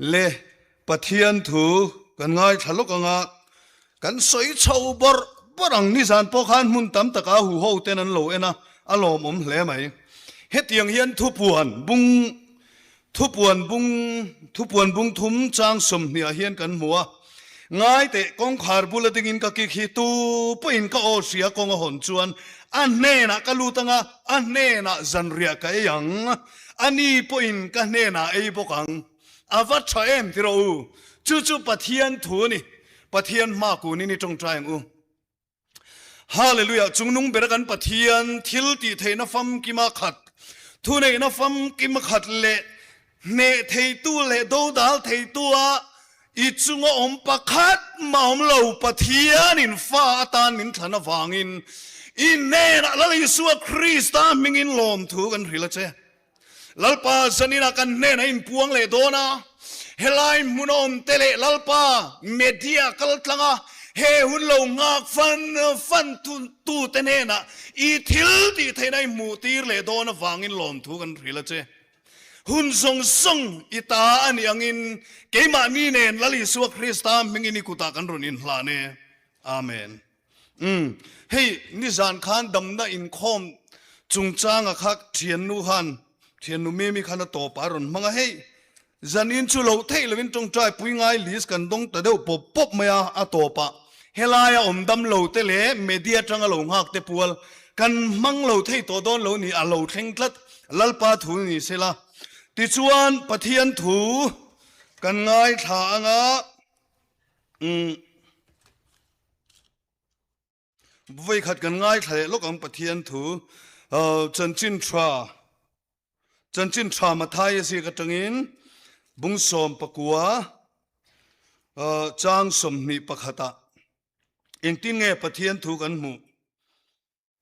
Le Pathian thu kan ngaithla lawk anga kan sawi chho bawrh bawrh ang. Nizan pawh khan hmun tam taka huho ten an lo en a, a lawmawm hle mai. Hetiang hian thupuan bung thupuan bung thupuan bung thum chang sawmhniah hian kan hmu a, Ngai teh kawngkhar bula dingin ka kik hi tu pawhin ka aw hria kawng a hawn chuan a hnenah ka lut anga a hnenah zanriah ka ei ang, a ni pawhin ka hnenah ei bawk ang. A va tha em ti rawh u. Chu chu Pathian thu a ni. Pathian hma kunin i tawngtai ang u. Hallelujah! Chungnung bera kan Pathian thil tih theihna famkima khat, thuneihna famkima khat leh hneh theitu leh dodal theitu a i chunga awm pakhat mah awm lo Pathianin fa atan min thlan avangin i hnenah Lal Isua Krista hmingin lawmthu kan hrilh a che. Lalpa zaninah kan hnenah inpuang leh dawn a, helai hmun a awm te leh Lalpa media kal tlang a, he hun lo nghak fan fan tu te hnenah i thil tih theihna i hmuh tir leh dawn avangin lawmthu kan hrilh a che. Hun zawng zawng i ta a nih angin keimahni nen Lal Isua Krista hmingin i kutah kan rawn inhlan e. Amen. Umm, hei nizan khan damna inkhawm chungchanga kha thiannu khan, thiannu Mimi khan a tawp a rawn hmang a, hei zanin chu loh theih lovin tawngtai pui ngai list kan dawng ta deuh pawp pawp mai a, a tawpah helaia awm dam lo te leh media atanga lo nghak te pual kan hmang lo thei tawh dawn lo ni, a lo thleng tlat, Lalpa thu ni sela. Tichuan Pathian thu kan ngaithla anga, umm. Vawikhat kan ngaithla leh lawk ang Pathian thu chanchin tha chanchin tha Mathai a ziak atangin bung 19 chang 21 ah engtin nge Pathian thu kan hmuh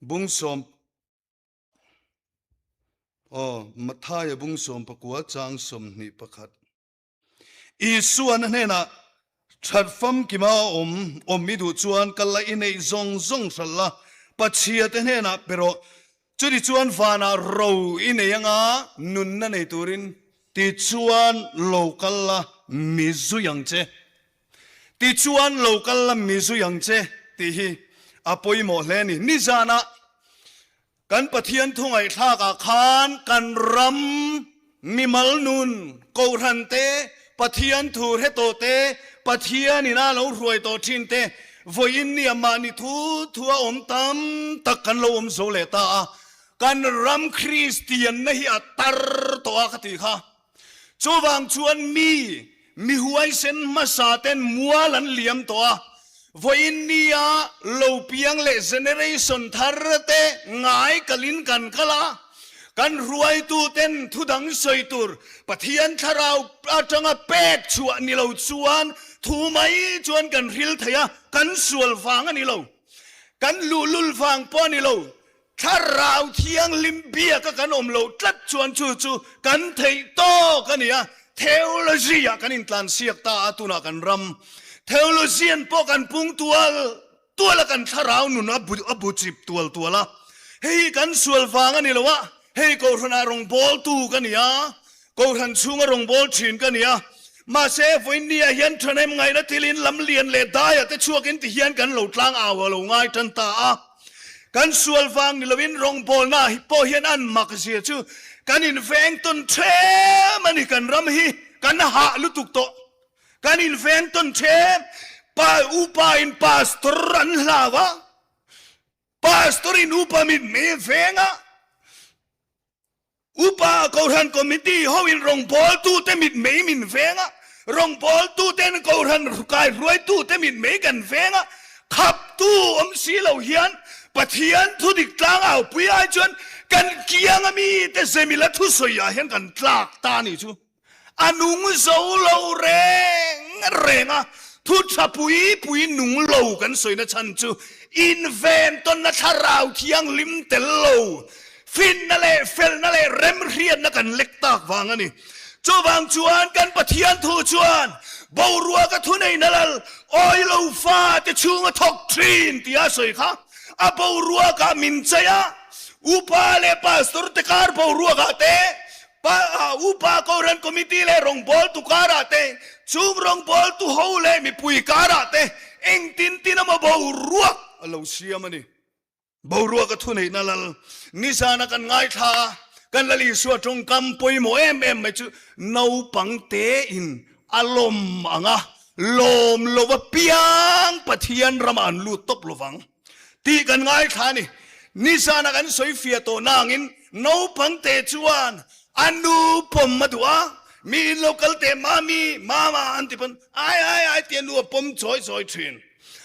bung sawm aw Mathai a bung 19 chang 21. Isuan a hnenah, That famkima a awm, awm i duh chuan kal la i neih zawng zawng hralh la, Pachhia te hnenah pe rawh. Chuti chuan vanah ro i nei anga nunna nei turin tichuan lo kal la mi zui ang che. Tichuan lo kal la mi zui ang che tih hi a pawimawh hle a ni. Nizanah Kan Pathian thu ngaihthlak ah khan kan ram mimal nun, kohhran te, Pathian thu hre tawh te, Pathian in a lo hruai tawh thin te, vawiin nia mahni thu thu a awm tam tak kan lo awm zo leh ta a, kan ram Kristianna hi a tar tawh a ka tih kha. Chuvang chuan mi, mi huaisen hmasa ten mual an liam tawh a, vawiin nia lo piang leh generation thar te ngai kalin kan kal a, kan hruaitu ten thu dang sawi tur Pathian thlarau atanga pek chhuah ni lo chuan thu mai chuan kan hril thei a, kan sual vang a ni lo, kan luhlul vang pawh a ni lo, Thlarau Thianghlim biaka kan awm loh tlat chuan chu chu kan theih tawk a ni a, theology ah kan intlansiak ta a, tunah kan ram theologian pawh kan pung tual tual a, kan thlarau nun a bu a bu chip tual tual a, hei hi kan sual vang a ni lo a, hei Kohhranah rawngbawltu ka ni a, Kohhran chhunga rawngbâwl ṭhin ka ni a, mahse vawiinniah hian ṭhahnem ngaihna thilin lam lian leh daiah te chhuakin ti hian kan lo tlang au a lo ngai ṭan ta a. Kan sual vang ni loin rawngbâwlna pawh hian an mak zia chu kan inveng tawn ṭhem a ni. Kan ram hi kan hah lutuk tawh. Kan inveng tawn ṭhem. Pa upa in pastor an hlau a, pastor in upa mit mei a veng a, Upa Kohhran Committee hoin rawngbawltute mitmei min veng a, rawngbawltuten Kohhran kaihruaitute mitmei kan veng a, khaptu awm si lo hian Pathian thudik tlang aupui ai chuan kan kiang a mite zemila thusawi ah hian kan tlak ta a nih chu. A nung zo lo reng reng a, thu tha pui pui nung lo kan sawina chhan chu inven tawnna thlarau thianghlim tel lo, finna leh felna leh remhriatna kan lek tak vang a ni. Chuvang chuan kan Pathian thu chuan boruaka thuneihna lal awi lo fate chhunga thawk thin tia sawi kha a boruakah min chei a, upa leh pastor te kar boruakah te. Pa, Upa Kohhran Committee leh rawngbawltu karah te, chung rawngbawltu ho leh mipui karah te engtin tin emaw boruak a lo siam a ni. Boruak a thuneihna lal nizana kan ngaithla a, kan Lal Isua tawngkam pawimawh em em mai chu naupang tein a lawm ang a, lawm lo apiang Pathian ramah an lut tawp lovang. Tih kan ngaithla a ni. Nizana kan sawi fiah tawh nangin naupangte chuan a nu pawm a duh a, mi in lo kal teh mami, mama an ti pawn ai ai ai tia nu a pawm chawi chawi thin.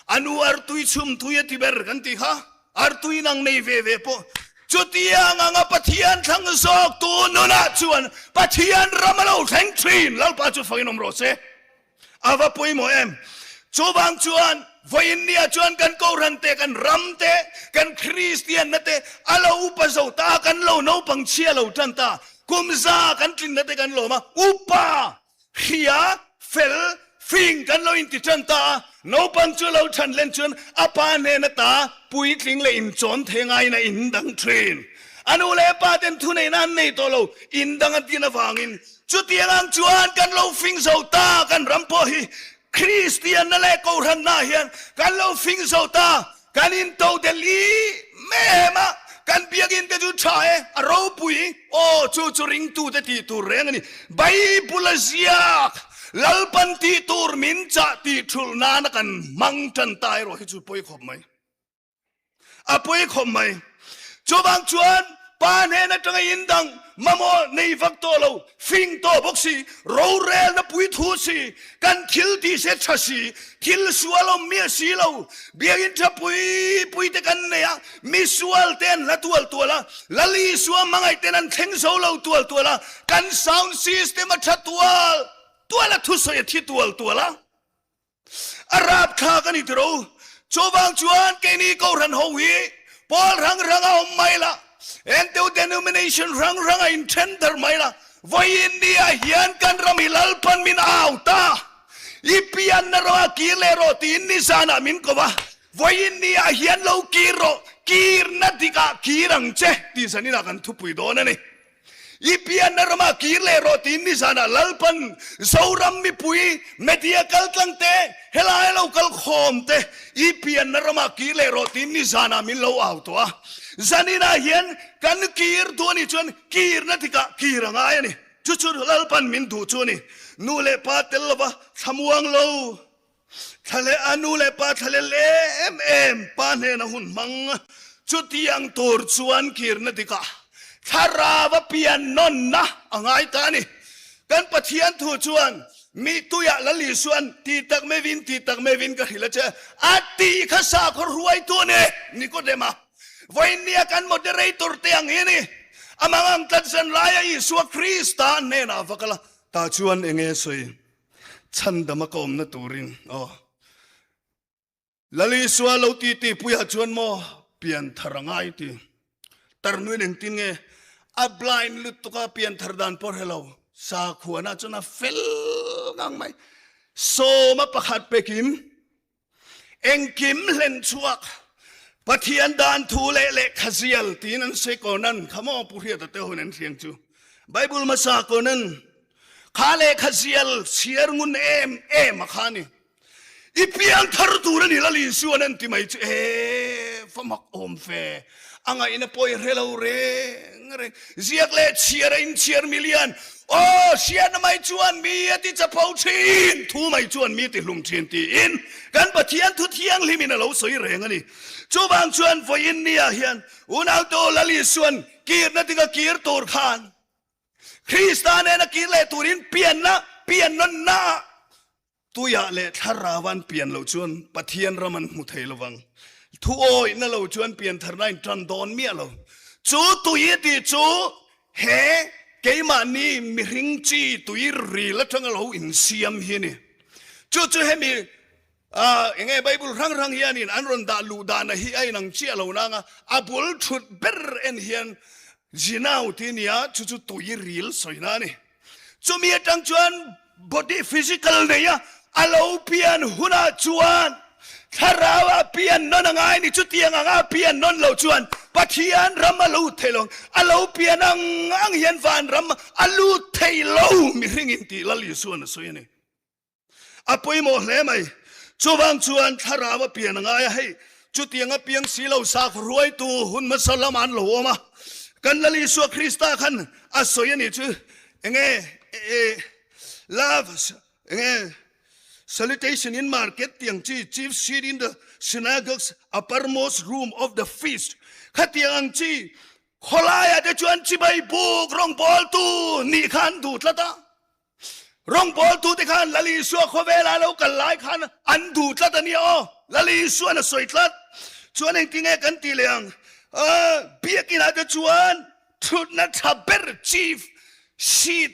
A nu artui chhum tui a ti ber kan ti kha, artui nang nei ve ve pawh. Chutiang anga Pathian thlang zawk tu nunah chuan Pathian ram a lo thleng thin. Lalpa chu fangin awm rawh se. A va pawimawh em? Chuvang chuan vawiin nia chuan kan Kohhran te, kan ram te, kan Kristianna te a lo upa zo ta, kan lo naupang chhia lo tan ta, kum za kan tlinna te kan lawm a, upa, hria, fel, fing kan lo inti tan ta a, naupang chu lo than len chuan a pa hnen ata puitling leh inchawn thei ngaiin a indang thin. A nu leh a pa ten thuneihna an nei tawh lo, indang a tin avangin Chutiang ang chuan kan lo fing zo ta, kan ram pawh hi Kristianna leh Kohhranna hian kan lo fing zo ta, kan into del em em a, kan biakinn te chu tha e, a ropui, aw chu chu ringtute tih tur reng a ni. Bible a ziak, Lalpan tih tur min chah tih thulh nana kan hmang tan ta erawh hi chu pawi khawp mai. A pawi khawp mai. Chuvang chuan pa hnen atanga in dang mamawh nei vak tawh lo, fing tawh bawk si, rorelna pui thu si, kan thil tih se tha si, thil sual awm miah si lo, biakinn tha pui pui te kan nei a, mi sual te an hla tual tual a, Lal Isua hmangaih ten an thleng zo lo tual tual a, kan sound system a tha tual tual a, thusawi a thi tual tual a. A rapthlak a ni tiro. Chuvang chuan keini Kohhran ho hi pawl hrang hrang a awm mai la, engteu denomination hrang hrang a inthen der mai la, vawiin ni ah hian kan ram hi Lalpan min au ta, i pianna rawh a kir leh rawh tiin nizan ah min ko va, vawiin ni ah hian lo kir rawh, kirna dik ah kir ang che tih zanin ah kan thupui dawn a ni. I pianna ramah kir leh rawh tiin nizanah Lalpan Zoram mipui media kaltlang te, helai lo kal khawm te i pianna ramah kir leh rawh tiin nizanah min lo au tawh a. Zaninah hian kan kir duh a nih chuan kirna tikah kir a ngai a ni. Chu chu Lalpan min duh chu a ni. Nu leh pa tel lova thlamuang lo. Thla a nu leh pa thlalel em em pa hnena hun hmang chutiang tur chuan kirna dikah thlarau a pian nawnna a ngai ta a ni. Kan Pathian thu chuan mi tuiah Lal Isuan ti tak mevin ti tak mevin ka hrilh a che a tih kha sakhaw hruaitu a ni Nikodema vawiinnia kan moderator te ang hi a ni. Amah ang tlat zan laia Isua Krista hnenah va kal a, tah chuan enge sawi? Chhandama ka awmna turin aw. Lal Isua lo ti ti puiah chuan maw pianthar a ngai ti. Tarnuin engtin nge a blind lutuk a pianthar dan pawh hre lo. Sakhuana chuan a fel ngang mai. Sawma pakhat pekim Engkim hlen chhuak Pathian dan thu leh lehkha zial tiin an sawi konan kha maw Pu Hriata te hun an hriang chu Bible hmasa konan kha lehkha zial chhiar ngun em em a kha ni i piang thar tur a ni Lal Isuan an ti mai chu e fa mak awm fe a ngaihna pawh i hre lo reng reng ziak leh chhiar a inchhiar milian Aw, hriatna mai chuan mi a ti chapo thin, thu mai chuan mi ti hlum thin tiin kan Pathian thu thianghlimin a lo sawi reng a ni. Chuvang chuan vawiin nia hian unautu Lal Isuan kirna dika kir tur khan Krista nena kir leh turin pianna, piannawnna ah Tuiah leh thlarau an pian loh chuan Pathian ram an hmu thei lo vang. Thu awihna lo chuan piantharna in tan dawn miah lo. Chu tui a tih chu he keimahni mihring chi tui ril atanga lo insiam hi a ni. Chu chu hemi eng nge Bible hrang hrang hianin an rawn dah luh dana hi a inang chiah lo nanga a bul thut ber en hian Zinau tih a ni a, chu chu tui ril sawina a ni. Chumi atang chuan body physical nei a, a lo pian hunah chuan thlarau ah pian nawn a ngai ni. Chutiang anga pian nawn lo chuan Pathian ram a lut thei lo. A lo pian ang ang hian van ram a lut thei lo mihring in tih Lal Isuan a sawi a ni. A pawimawh hle mai. Chuvang chuan thlarau a pian a ngai a, hei chutiang a piang si lo sakhaw hruaitu hun hmasa lamah an lo awm a. Kan Lal Isua Krista khan a sawi a nih chu enge love enge salutation in market tiang chi chief seat in the synagogues uppermost room of the feast khatiang ang chi khawlaiah te chuan chibai buk rawngbawltu nih kha an duh tlat a. Rawngbawltute khan Lal Isua khawvela lo kal lai khan an duh tlat a nia aw. Lal Isuan a sawi tlat. Chuan engtinge kan tih leh ang? Biakinah te chuan thutna tha ber chief seat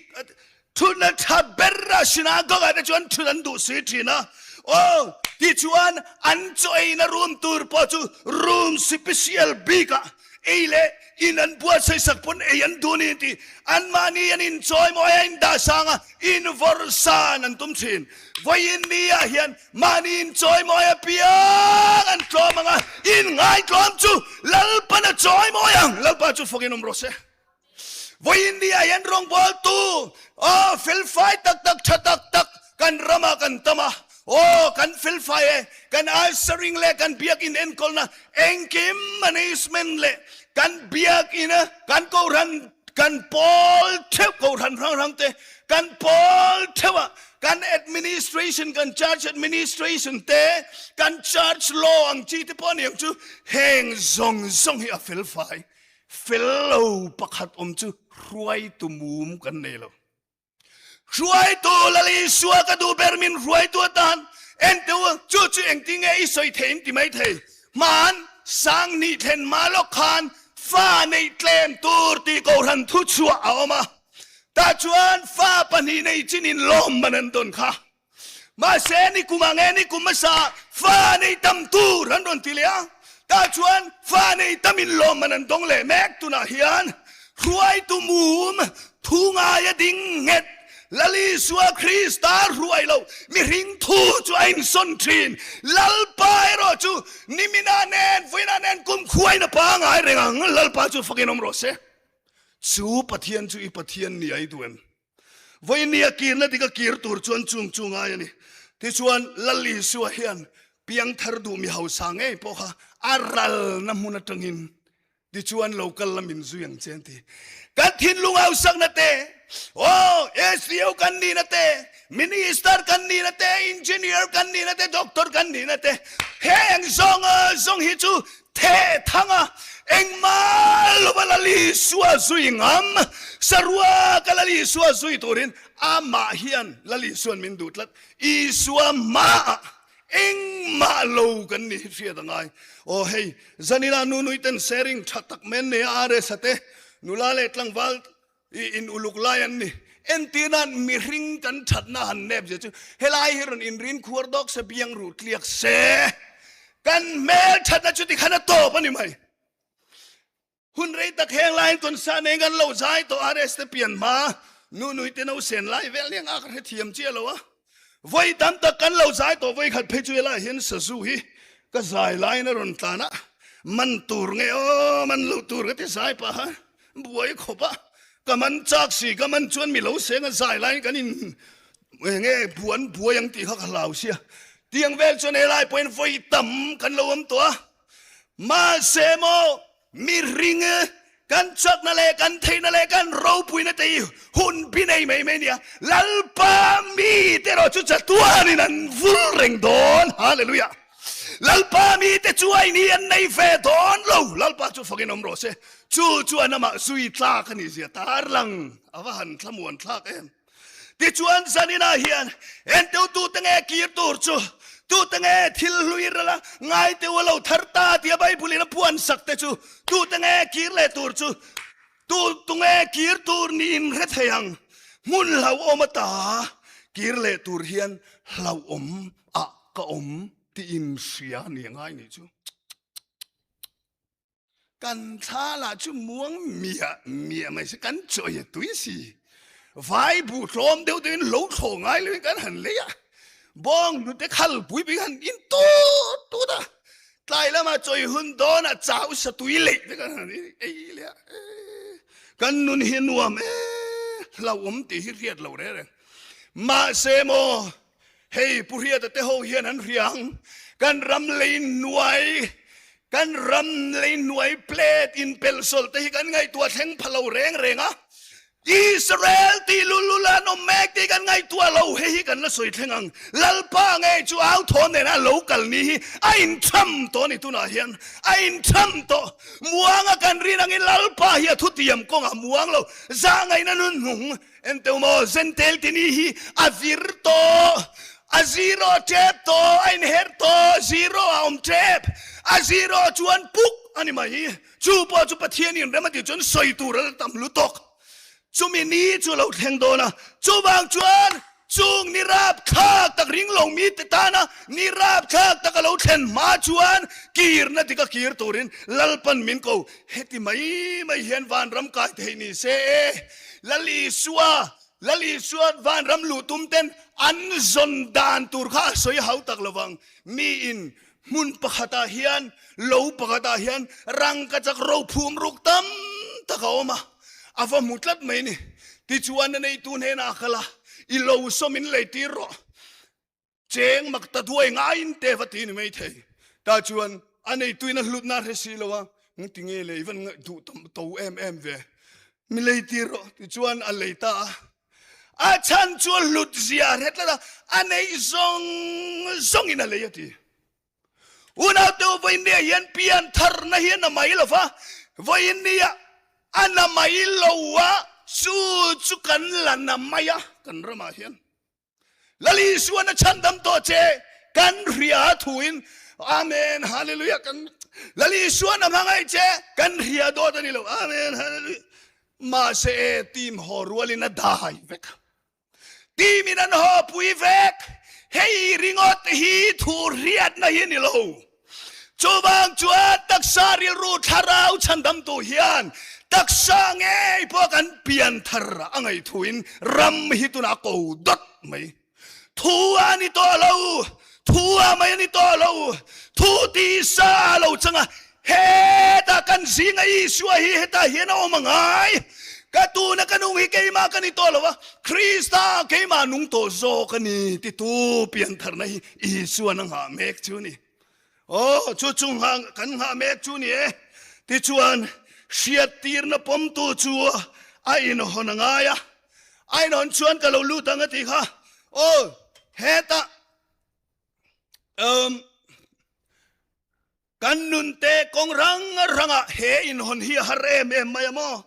thutna tha ber a synagogue ah te chuan thut an duh si thin a. Aw, tichuan an chaw eina room tur pawh chu room special bik ah Ei leh in an buatsaih sak pawn ei an duh ni tih anmahni an inchawimawi a, indah sang a, invawrh san an tum thin. Vawiin ni ah hian mahni inchawimawi apiang an tlawm ang a, inngaitlawm chu Lalpan a chawimawi ang. Lalpa chu fawkin awm rawh se. Vawiin ni ah hian rawngbawltu aw felfai tak tak tha tak tak kan ramah kan tam a, aw kan felfai e, kan ushering leh kan biakin enkawlna engkim management leh kan biakin a kan kohhran kan pawl theuh kohhran hrang hrang te kan pawl theuh a kan administration kan church administration te kan church law ang chi te pawh a ni ang chu heng zawng zawng hi a felfai Fel lo pakhat awm chu hruaitu mum kan nei lo. Hruaitu Lal Isua ka duh ber min hruaitu atan ente u, chu chu engtin nge i sawi thei in ti mai thei. Hmaan sang hnih thlen hma lawk khan fa neih tlem tur tih kohhran thu chhuah a awm a. Tah chuan fa pahnih nei chin in lawm man an dawn kha. Mahse ni kum ang e, ni kum hmasa fa nei tam tur an rawn ti leh a, tah chuan fa nei tam in lawmman an dawng leh mek. Tunah hian hruaitu mum thu ngaia ding nghet Lal Isua Krista hruai lo mihring thu chu a insawn thin. Lalpa erawh chu nimina nen vawiina nen kum khuain a pangai reng ang. Lalpa chu fakin awm rawh se. Chu Pathian chu i Pathian ni ai duh em? Vawinia kirna dik a kir tur chuan chung chu ngai a ni. Tichuan, Lal Isua hian piangthar duh mi hausa ngei pawh kha a ralna hmun atangin tichuan lo kal la min zui ang che an ti. Kan thinlung hausakna te, aw, SDO kan nihna te, Minister kan nihna te, Engineer kan nihna te, Doctor kan nihna te, heng zawng zawng hi chu Theh thanga engmah lova Lal Isua zui ngam, saruaka Lal Isua zui turin amah hian Lal Isuan min duh tlat. Isua hmaah engmah lo kan ni hi hriat a ngai. Aw hei, zanina nunui ten sharing tha tak men nei a RS-a te, nula leh tlangval I in uluk lai an ni. Entir nan mihring kan thatna han nep zia chu helai hi rawn inrin khuar dawk se biang ruh tliak se kan hmel thatna chu tikhan a tawp a ni mai. Hun rei tak heng laiin concert nei kan lo zai tawh RS te pian hma nu nui te no sen lai vel nia nga ka hrethiam chiah lo a. Vawi tam tak kan lo zai tawh vawi khat phei chu helai hian sazu hi ka zai laiin a rawn tlan a man tur nge aw man lo tur ka ti zai pah a. Buai khawp a, ka man chak si, ka man chuan mi lo seng a zai laiin kan in eng nge buan buai ang tih kha ka hlau sia. Tiang vel chuan helai pawhin vawi tam kan lo awm tawh a. Mahse maw mihring kan chakna leh kan theihna leh kan ropuina te hi hun bi nei mai mai nia. Lalpa mite erawh chu chatuanin an vul reng dawn. Hallelujah! Lalpa mite chu a ini an nei ve dawn lo. Lalpa chu fakin awm rawh se. Chu chu an amah zui tlak a nih zia tarlang a va han thlamuan thlak em. Tichuan zaninah hian enteu tute nge kir tur chu, tute nge thil hlui rala ngaiteu a lo thar ta tia Bible in a puan sak te chu, tute nge kir leh tur chu, tu tunge kir tur niin hre thei ang. Hmun hlauhawm ata kir leh tur hian hlauhawm ah ka awm tiin hria ni ngai nih chu. Kan thla lah chu muang miah miah mai se kan chawi a tui si. Vai bu tlawm deuh deuh in lo thlawh ngai lo in kan han lei a. Bawng hnute khal pui pui han in tut tut a. Tlai lama chawi hun dawnah chau sa tui leih te kan han ei leh a. Kan nun hi nuam e, hlauhawm tih hi hriat lo reng reng. Mahse maw, hei Pu Hriata te ho hian an hria ang, kan ram lei hnuai, kan ram lei hnuai plate inpelhsawlh te hi kan ngaihtuah thleng pha lo reng reng a. Israel tih lulul an awm mek tih kan ngaihtuah lo, hei hi kan la sawi thleng ang. Lalpa nge chu au thaw nena lo kal ni hi a intham tawh a ni tunah hian a intham tawh. Muanga kan rin angin Lalpa hi a thutiam kawngah muang lo, zahngaihna nun hnung enteu maw Zentel tini hi a vir tawh, a zero tep tawh, a inher tawh, zero a awm tep, a zero chuan puk a ni mai. Chu pawh chu Pathian in rem a tih chuan sawi tur a la tam lutuk. Chumi ni chu a lo thleng dawn a, chuvang chuan chung ni rapthlak tak ring lo mite tana ni rapthlak tak a lo thlen hma chuan kirna dik a kir turin Lalpan min ko. Heti mai mai hian vanram kai theih ni se e. Lal Isua, Lal Isua vanram luh tum ten an zawn dan tur kha a sawi hau tak lovang. Mi in Hmun pakhatah hian lo pakhatah hian rangkachak rophum ruk tam tak a awm a, a va hmu tlat mai ni. Tichuan a neitu hnenah a kal a, I lo sawm in lei tir rawh, cheng mak ta duai ngaiin te va ti ni mai thei. Tah chuan a neituin a hlutna a hre si lo a, Nge tinge lei van duh tam to em em ve, mi lei tir rawh tichuan a lei ta a. A chhan chu a hlut zia a hre tlat a, a neih zawng zawngin a lei a ti. Unaute u, vawiinniah hian pian tharna hi a na mai lo va, vawiinniah a na mai lo a, chu chu kan la na mai a kan ramah hian. Lal Isuan a chhandam tawh che kan hria thuin Amen Hallelujah kan Lal Isuan a hmangaih che kan hria dawt a ni lo Amen Hallelujah mahse e team haw rualin a dai vek team in an haw pui vek hei ringawt hi thu hriatna hi ni lo Chuvang chuan taksa rilru thlarau chhandamtu hian taksa ngei pawh kan pian thar a ngaithuin ram hi tunah ko dawt mai. Thu a ni tawh lo, thu a mai a ni tawh lo, thu tisa a lo chang a, hetah kan zinga Isua hi hetah hian a awm a ngai. Ka tuna ka nung hi keimah ka ni tawh lo a, Krista keimah nung tawh zawk a ni titu pian tharna hi Isuan a nghah mek chu a ni. Aw, chu chu nghah kan nghah mek chu ni e. Tichuan, hriattirna pawmtu chu a inhawn a ngai a. A inhawn chuan ka lo lut ang a ti kha. Aw, hetah um, Kan nunte kawng rang rangah he inhawn hi a har em em mai a maw?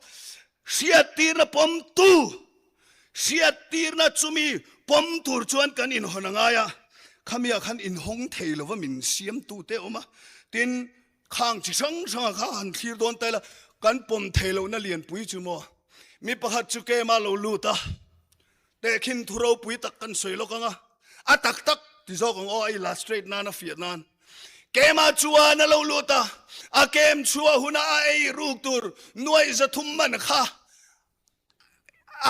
Hriattirna pawmtu, hriattirna chumi pawm tur chuan kan inhawn a ngai a, khamiah khan inhawng thei lova min siamtute awm a, tin khang chi hrang hranga kha han thlir dawn ta ila kan pawm thei lohna lianpui chu maw? Mi pakhat chu kema lo lut a, Tehkhin thu ropui tak kan sawi lawk ang a, a tak tak ti zawk ang aw a illustrate nan a fiah nan. Kema chuan a lo lut a, a kem chhuah huna a ei ruk tur nuaih 300 man kha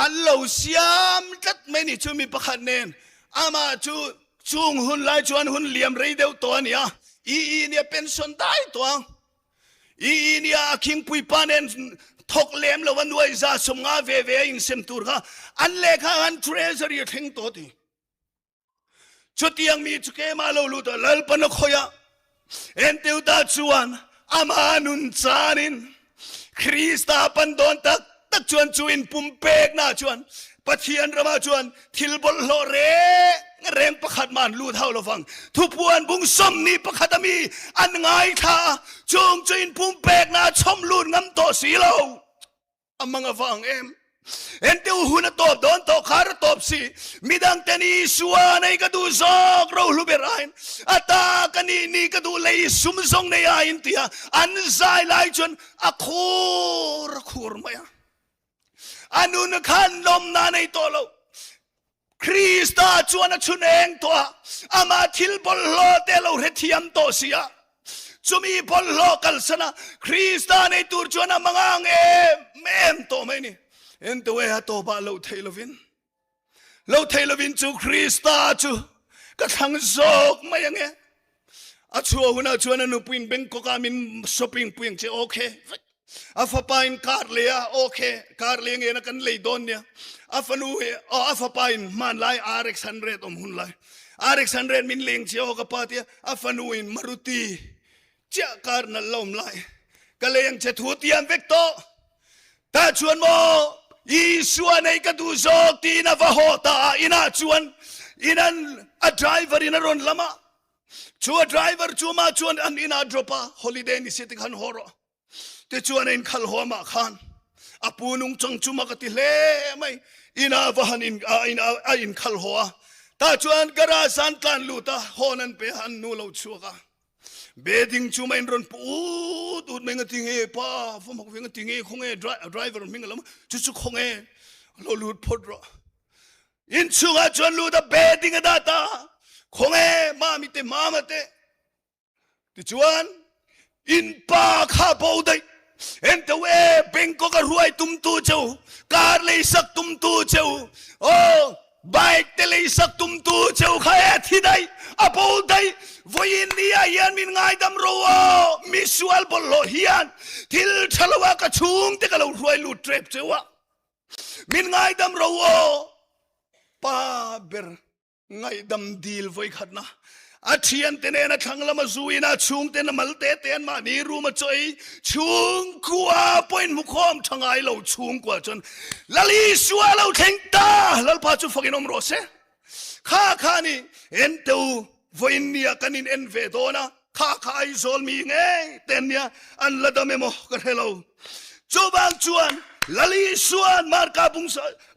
an lo siam tlat mai ni chu mi pakhat nen amah chu chung hun lai chuan hun liam rei deuh tawh a ni a, i i nia pension dai tawh ang. I nia a khingpui pa nen thawk lem lo a nuai 150 ve ve a insem tur kha an lehkha khan treasury a thleng tawh ti. Chutiang mi chu keimah lo lut a Lalpan a khawih a Enteuta chuan ama nun chanin Krista pan dawn tak tak chuan chu inpumpekna chuan Pathian ramah chuan thil bawlhhlawh reng reng pakhat mah an lut hauh lovang. Thupuan bung sawmni pakhat a mi an ngaithla a, chung chu inpumpekna a chhawm lut ngam tawh si lo. A mang avang em? Enteu hun a tawp dawn tawh khar a tawp si. Midang ten Isua nei ka duh zawk rohlu ber aiin a ta ka nih ni ka duh lei sum zawng nei aiin tia an zai lai chuan a khur a khur mai a. A nun khan lawmna nei tawh lo. Krista chuan a chhun eng tawh a, amah thil bawlhhlawh te lo hrethiam tawh si a. Chumi bawlhhlawh kalsan a, Krista nei tur chuan a mangang em em tawh mai ni. Entawei a tawpah loh theih lovin, loh theih lovin chu Krista chu ka thlang zawk mai ange. A chhuah hunah chuan a nupuiin Bangkok ah min shopping pui ang che okay vek. A fapa in car lei a okay car lei ngen a kan lei dawn nia. A fanu hi oh a fapa in hmanlai RX 100 awm hun lai RX 100 min leng che aw ka pa tia a fanu in Maruti chiah car nalh la awm lai ka lei ang che thu tiam vek tawh. Tah chuan maw Isua nei ka duh zawk tiin a va haw ta a inah chuan in an a driver in a rawn lam a chu a driver chu mah chuan an inah drop a holiday ni se tikhan haw rawh tichuan a inkhal haw mah khan a pu nung chang chu mak a ti hle mai inah va han in a in a inkhal haw a tah chuan garage an tlan lut a hawn an pe a an nu lo chhuak a Bedding chu main rawn pu ut ut mai nga ti nge pa va mak ve nga ti nge khawnge driver hming a lam chu chu khawnge lo lut phawt rawh in chungah chuan lut a bedding a dah ta khawnge mami te mama te tichuan in pa kha bo daih Ento e Bangkok a ruai tum tu cheu car lei sak tum tu cheu oh bike te lei sak tum tu cheu kha e thi dai a bo dai voin ni ah hian min ngaidam ro aw mi sual bawlhhlawh hian thil tha lo ah ka chhung te ka lo hruai lut trep cheu a min ngaidam ro aw pa ber Ngaihdam dil vawikhatna a thiante nena thlang lama zu in a chhungten a mal te te an mahni room a chaw ei chhungkua pawhin hmu khawm tha ngai lo chhungkua chuan Lal Isua lo thleng ta Lalpa chu fakin awm rawh se kha kha ni enteu vawiin nia kan in en ve dawn a Kha kha Aizawl mi ngei te an nia, an la dam emaw ka hre lo. Chuvang chuan Lal Isua'n Marka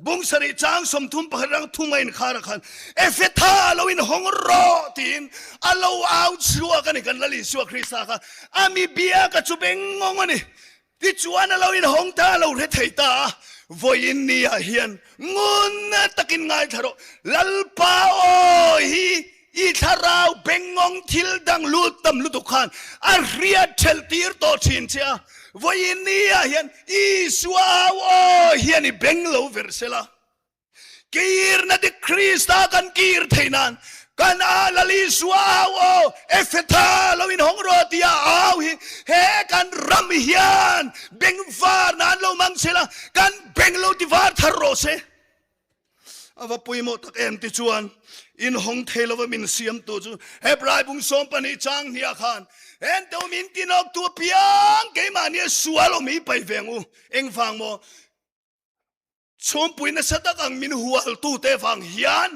bung sarih chang 31 rang thum a inkhar ah khan Ephetha lo inhawng rawh tiin a lo au chhuak a ni kan Lal Isua Krista kha a mi biak a chu beng ngawng a ni. Tichuan a lo inhawng ta a lo hre thei ta a, vawiin ni ah hian ngun takin ngaithla rawh, Lalpa aw hi i thlarau bengngawng thil dang lut tam lutuk khan a hriat ṭhelh tir tawh ṭhin che a, vawiin ni ah hian Isua au aw hian i beng lo ver sela. Kirna dik Krista kan kir theih nan kan a Lal Isua au aw Ephetha lo in hawng rawh tia au hi he kan ram hian bengvar nan lo mang sela kan beng lo ti var thar rawh se. A va pawimawh tak em ti chuan in hawng thei lova min siamtu chu Hebrai bung 12 chang hniah khan ento min tinawktu apiang keimahni a sual awm hi pai ve ang u. Engvang maw? Chhumpui nasa tak ang min hualtute vang hian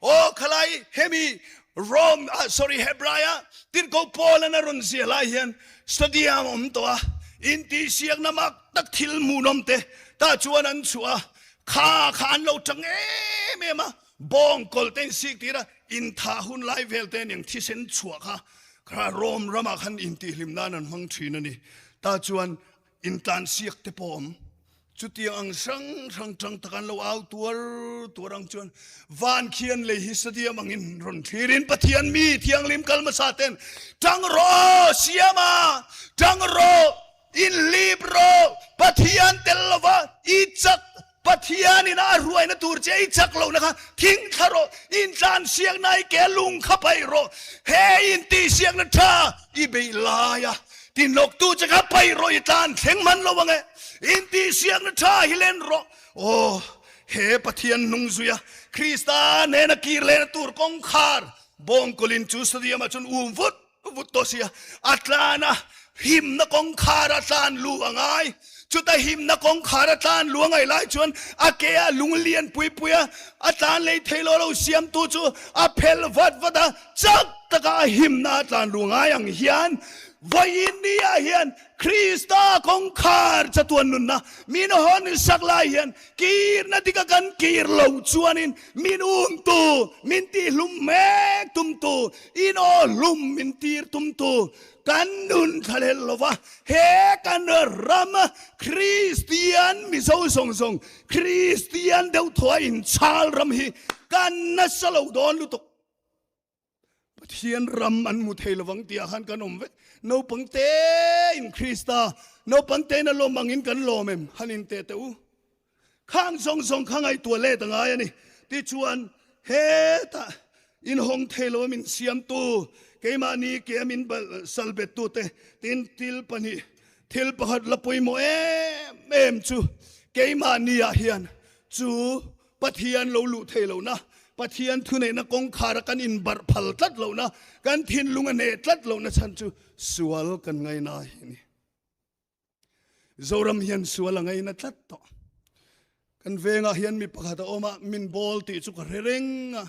aw khalai hemi Rome ah sorry Hebrai ah tirhkoh Paul an a rawn ziah lai hian stadium awm tawh a intihsiakna mak tak thil hmuhnawm te tah chuan an chhuah a kha kha an lo tang em em a bawng kawl te in sik tir a inthah hun lai vel te aniang thisen chhuah kha kha Rome ramah khan intihhlim nan an hmang thin a ni tah chuan Intlansiak te pawh awm. Chutiang ang hrang hrang tang tak an lo au tuar tuar ang chuan van khian lei hi stadium angin rawn thlirin Pathian mi thianghlim kal hmasa ten tang rawh siama tang rawh inhlip rawh Pathian tel lova i chak Pathianin a ruaina tur che i chak lohna kha thing thla rawh, intlansiakna i ke lung kha paih rawh, he intihsiakna tha i beih laia tinawktu che kha paih rawh i tlan thleng hman lo ang e, intihsiakna tha hi len rawh. Aw, he Pathian hnung zuia Krista nena kir lehna tur kawngkhar bawngkawlin chu stadium ah chuan um vut vut tawh sia, a tlan a, himna kawngkhar a tlan lu a ngai. Chuta himna kawngkhar a tlan lu a ngaih lai chuan a ke a lung lian pui pui a, a tlan lei thei lo lo siamtu chu a phel vat vat a, chak taka a himna a tlan lu ngai ang hian vawiin ni ah hian Krista kawngkhar chatuan nunna min hawn sak lai hian kirna dika kan kir lo chuanin min umtu, min tihlum mek tumtu, In aw hlum min tir tumtu kan nun thlalel lova, he kan ram Kristian Mizo zawng zawng Kristian deuh thaw a inchhal ram hi kan nasa lo dawn lutuk. Pathian ram an hmu thei lovang tih ah khan kan awm vek. Naupang te in Krista, naupang te in a lawm angin kan lawm em? Han in teh teh u. Khang zawng zawng kha ngaihtuah let a ngai a ni. Tichuan, hetah. Inhawng thei lo a min siamtu, keimahni ke a min sal bettute tin thil pahnih, thil pakhat la pawimawh em em chu keimahni ah hian chu Pathian lo luh thei lohna, Pathian thuneihna kawngkhara kan inbarh phal tlat lohna, kan thinlung a hneh tlat lohna chhan chu sual kan ngaina hi a ni. Zoram hian sual a ngaina tlat tawh. Kan vengah hian mi pakhat a awm a, min bawl tih chu ka hre reng a,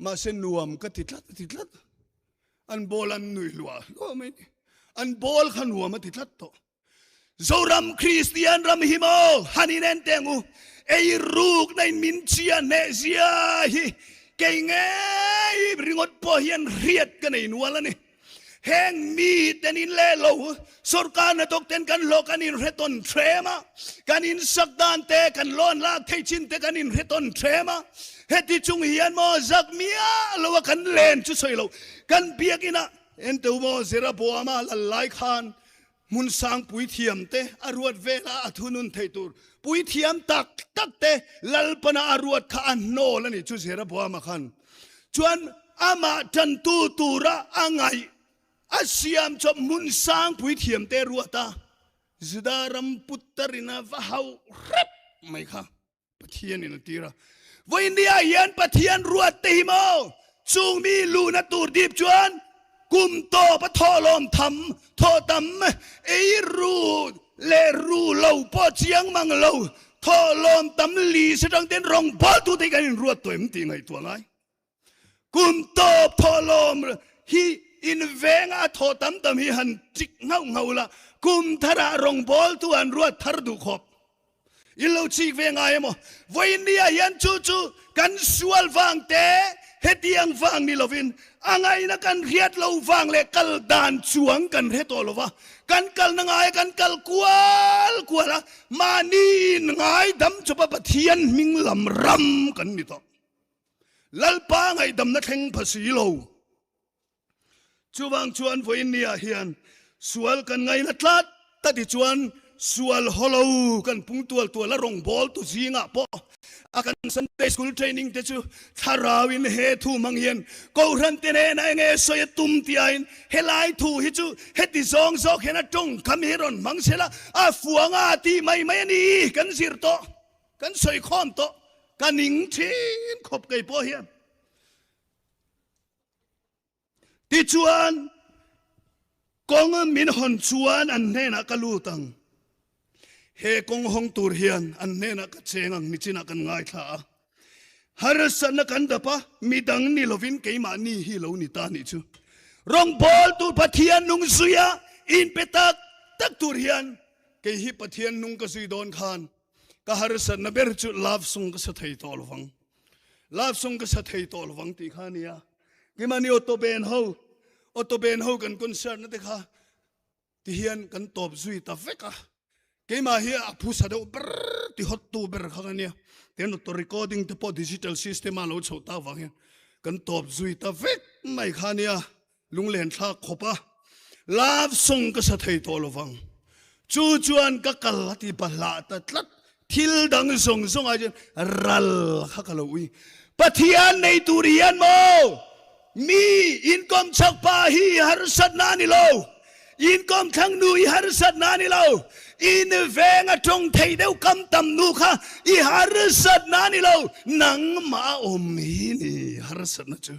mahse nuam ka ti tlat a ti tlat. An bawl an nui hluah hluah mai ni. An bawl kha nuam a ti tlat tawh. Zoram Kristian ram hi maw han inen teh ang u. Ei rukna in min chia hneh zia hi kei ngei ringawt pawh hian hriat ka nei nual a ni. Heng mi ten in leh lo, sorkar hnathawk ten kan hlawh kan inhre tawn threm a, kan insak dan te, kan loan lak thei chin te kan inhre tawn threm a. Heti chung hian maw zak miah lo a kan len chu sawi lo, kan biakinah enteu maw Jeroboama lal lai khan Hmun sang puithiam te a ruat vela a thunun thei tur puithiam tak tak te Lalpana a ruat kha a hnawl a ni chu Jeroboama khan chuan amah tantu tura a ngaih a siam chawp hmun sang puithiam te ruat a Juda ram puttarin a va hauh hrep mai kha. Pathian in a tir a. Vawiindia hian Pathian ruat te hi maw chung mi luhna tur dip chuan kum tawp a thawhlawm tham, thawh tam, ei ru leh ru lo pawh chiang mang lo, thawhlawm tam li se tang ten rawngbawl tu te hi kan inruat tawh em tih ngaihtuah ngai. Kum tawp thawhlawm hi inveng a thawh tam tam hi han chik nghauh nghauh la, kum tharah rawngbawl tu an ruat thar duh khawp. In lo chik ve ngai emaw? Vawiinnia hian chu chu kan sual vang te, hetiang vang ni lovin a ngaihna kan hriat lo vang leh kal dan chuang kan hre tawh lo va, kan kalna ngaia kan kal kual kual a, mahni inngaidam chawpa Pathian hming lam ram kan ni tawh. Lalpa ngaihdamna thleng pha si lo. Chuvang chuan vawiinniah hian sual kan ngaina tlat ta ti chuan sual hawlo kan pung tual tual a rawngbawl tu zingah pawh a kan Sunday School training te chu thlarauin he thu hmang hian Kohhran te hnenah enge sawi a tum tiain helai thu hi chu heti zawng zawk hian a tawngkam hi rawn hmang sela a fuanga tih mai mai a ni kan zir tawh. Kan sawi khawm tawh, ka ning thin khawp kei pawh hian. Tichuan, kawng min hawn chuan an hnenah ka lut ang. He kawng hawng tur hian an hnenah ka cheng ang nichinah kan ngaithla a. Harsatna kan dap a, midang ni lovin keimahni hi lo ni ta nih chu. Rawngbawl tur Pathian nung zuia inpe tak tak tur hian kei hi Pathian nung ka zui dawn khan Ka harsatna ber chu love song ka sa thei tawh lovang. Love song ka sa thei tawh lovang tih kha a nia. Keimahni auto band ho, auto band ho kan concert na te kha ti hian kan tawp zui ta vek a. Keimah hi a phusa deuh ber ti hot tu ber kha ka nia. Tihian auto recording te pawh digital system a lo chhoh tak vang hian kan tawp zui ta vek mai kha a nia. Lunglen thlak khawp a love song ka sa thei tawh lovang. Chu chuan ka kal a ti bahlah ta tlat. Thil dang zawng zawng ah chuan ral kha ka lo ui. Pathian nei tur hian maw mi inkawm chak pa hi i harsatna a ni lo. Inkawm thlang nu i harsatna a ni lo. In veng a tawng thei deuh kam tam nu kha i harsatna a ni lo. Nangmah a awm hi ni harsatna chu.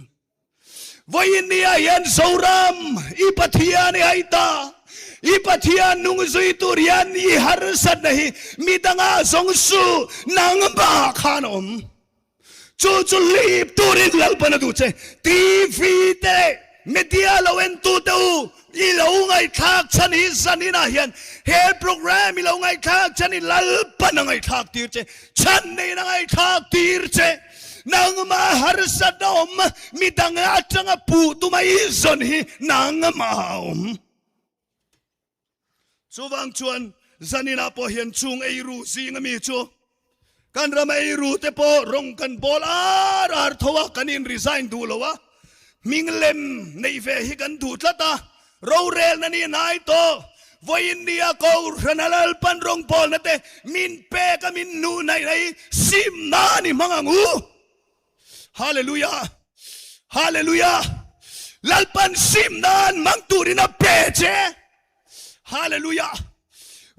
Vawiinnia hian Zoram i Pathian i haih ta. I Pathian nung zui tur hian i harsatna hi midangah zawng suh, nangmah khan a awm. Chu chu lip turin Lalpan a duh che. TV te leh media lo entu te u, i lo ngaihthlak chhan hi zaninah hian he program i lo ngaihthlak chhan hi Lalpan a ngaihthlak tir che, chhan neiin a ngaihthlak tir che. Nangmah harsatna awm, midang atanga puh tuma i zawn hi nangmah a awm. Chuvang chuan zaninah pawh hian chung eiru zinga mi chu kan ram eiru te pawh rawng kan bawl ar ar tho a, kan in resign duh lo a, hming lem neih ve hi kan duh tlat a, Rorelna ni hnai tawh, vawiin nia Kohhran a Lalpan rawngbawlna te min pek a min hnuh hnaih na hi simna a ni hmang ang u. Hallelujah! Hallelujah! Lalpan sim nan mang turin a pe che. Hallelujah!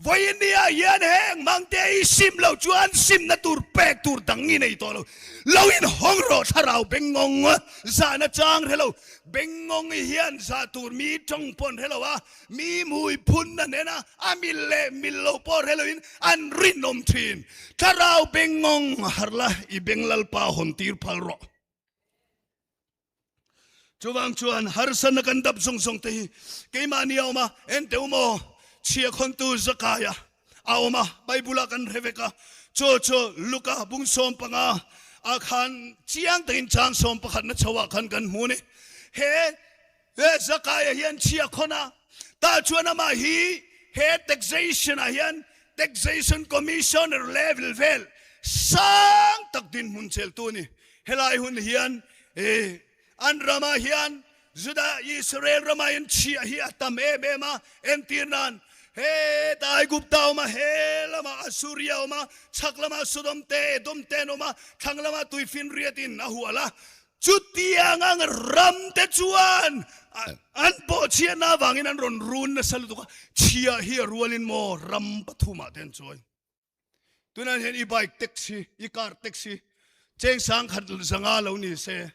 Vawiin ni ah hian heng mangte i sim lo chuan simna tur pek tur dang i nei tawh lo. Lo in hawng rawh thlarau bengngawng zahna chang hre lo. Bengngawng i hian zah tur mi tawng pawh an hre lo a, mi mui phunna nena a mil leh mil lo pawh hre loin an rinawm thin. Thlarau bengngawng harh la i beng Lalpa hawn tir phal rawh. Chuvang chuan harsatna kan dap zawng zawng te hi keimahni a awm a, ente u maw chhia khawntu Zakaia a awm a, Bible-ah kan hre vek a, chu chu Luka bung 15 ah khan chiang takin chang 11 na chho ah khan kan hmu a ni. He Zakaia hian chhia khawn a, tah chuan amah hi he taxation ah hian Taxation Commissioner level vel sang tak dinhmun cheltu a ni. Helai hun hian an ramah hian Juda Israel ramah hian chhiah hi a tam em em a, entir nan heta Aigupta a awm a, he lamah Assuria a awm a, chhak lamah Sodom te, Edom te an awm a, thlang lamah Tuifinriat in a hual a. Chutiang ang ram te chuan an pawhchhiatna avangin an rawn run nasa lutuk a, chhiah hi a rualin maw ram pathumah te an chawi. Tunah hian i bike taxi, i car taxi cheng 1000 500 lo ni se,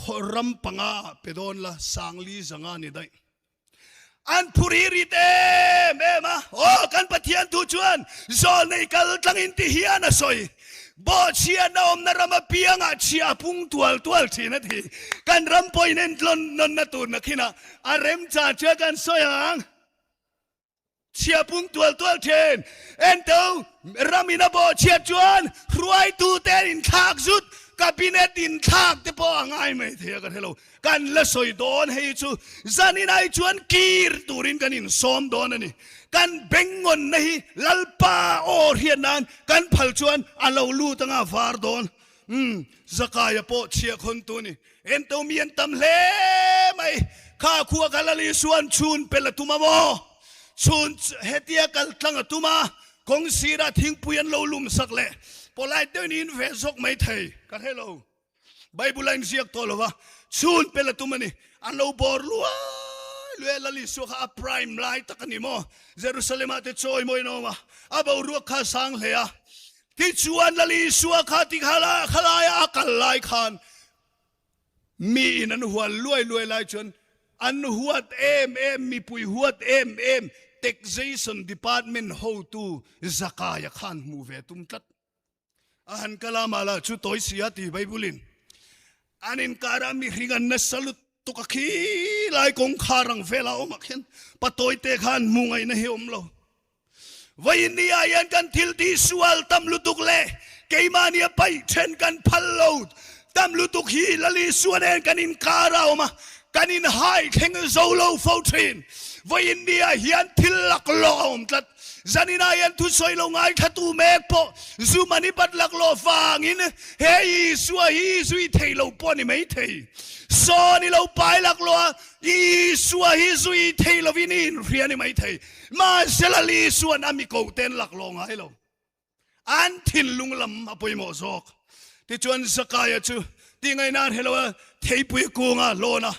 ram panga pe dawn la, 4000 500 ni daih. An phur hi rit em em a, aw kan Pathian thu chuan zawlnei kal tlangin ti hian a sawi. Bawhchhiatna awmna ram apiangah chhia a pung tual tual thin a ti. Kan ram pawhin entlawn nawnna tur nakhinah a remchang chu kan sawi ang. Chhia pung tual tual thin. Ento ramin a bawhchhiat chuan hruaitute an inthlak zut, cabinet inthlak te pawh a ngai mai thei a ka hre lo. Kan la sawi dawn hei chu zanin ai chuan kir turin kan insawm dawn a ni. Kan bengngawnna hi Lalpa aw hriat nan kan phal chuan a lo lut anga var dawn. Umm, Zakaia pawh chhia khawntu a ni. Ento mi an tam hle mai. Kha khua kha Lal Isua'n chhun pel a tum a maw? Chhun hetia kal tlang a tum a, kawng sirah thingpui an lo lum sak leh polite deuhin in ve zawk mai thei ka hre lo. Bible a inziak tawh lo va, chhun pel a tum a ni. An lo bawr luai luai a, Lal Isua kha a prime lai tak a ni maw? Jerusalem-ah te chawi mawiin a awm a, a boruak kha a sang hle a. Tichuan Lal Isua kha ti khalaia a kal lai khan miin an hual luai luai lai chuan an huat em em, mipui huat em em Taxation Department hotu Zakaia khan hmuh ve tum tlat. A han kal a, mah lah chu tawi si a ti Bible-in. An inkara mihring an nasa lutuk a khi lai kawngkhar ang vela awmah khian patawite khan hmuh ngaihna hi a awm lo. Vawiin ni ah hian kan thil tih sual tam lutuk leh keimahni a paih then kan phal lo tam lutuk hi Lal Isua nen kan inkar a awm a, kan inhai thleng zo lo fo thin. Vawiin ni ah hian thil laklawh a awm tlat. Zanin ah hian thusawi lo ngaithlatu mek pawh zu mani bat laklawh vangin he Isua hi zui thei lo pawh a ni maithei. Saw ni lo pai laklawh a, Isua hi zui thei lovin i inhria a ni maithei. Mahse Lal Isua'n a mi kote'n laklawh ngai lo. An thinlung lam a pawimawh zawk. Tichuan Zakaia chu tingaihna a hre lo a, theipui kunga hlawn a,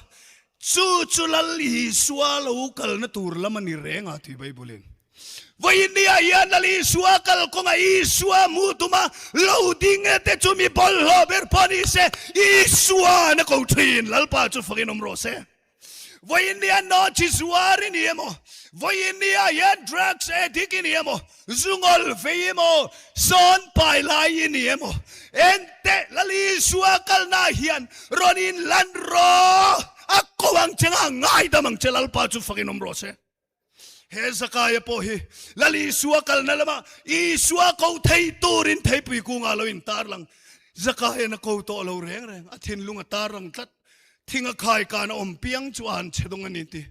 Chu chu Lal Isua lo kalna tur lam a ni reng a ti Bible-in. Vawiin ni ah hian Lal Isua kalkawnga Isua hmuh tuma lo ding e te chu mi bawlhhlawh ber pawh ni se, Isua'n a ko thin. Lalpa chu fakin awm rawh se. Vawiin ni ah nawhchi zuar i ni emaw, vawiin ni ah hian drugs addict i ni emaw, zungawl vei emaw, sawn pai lai i ni emaw, enteh Lal Isua kalna ah hian rawn inlan rawh, a ko ang che nga ngaidam ang che Lalpa chu fakin awm rawh se. He Zakaia pawh hi Lal Isua kalna lamah Isua ko thei turin theipui kungah lo intarlang. Zakaia'n a ko tawh lo reng reng, a thinlung a tarlang tlat. Thing a khai kan a awm piang chu a han che dawng a ni ti.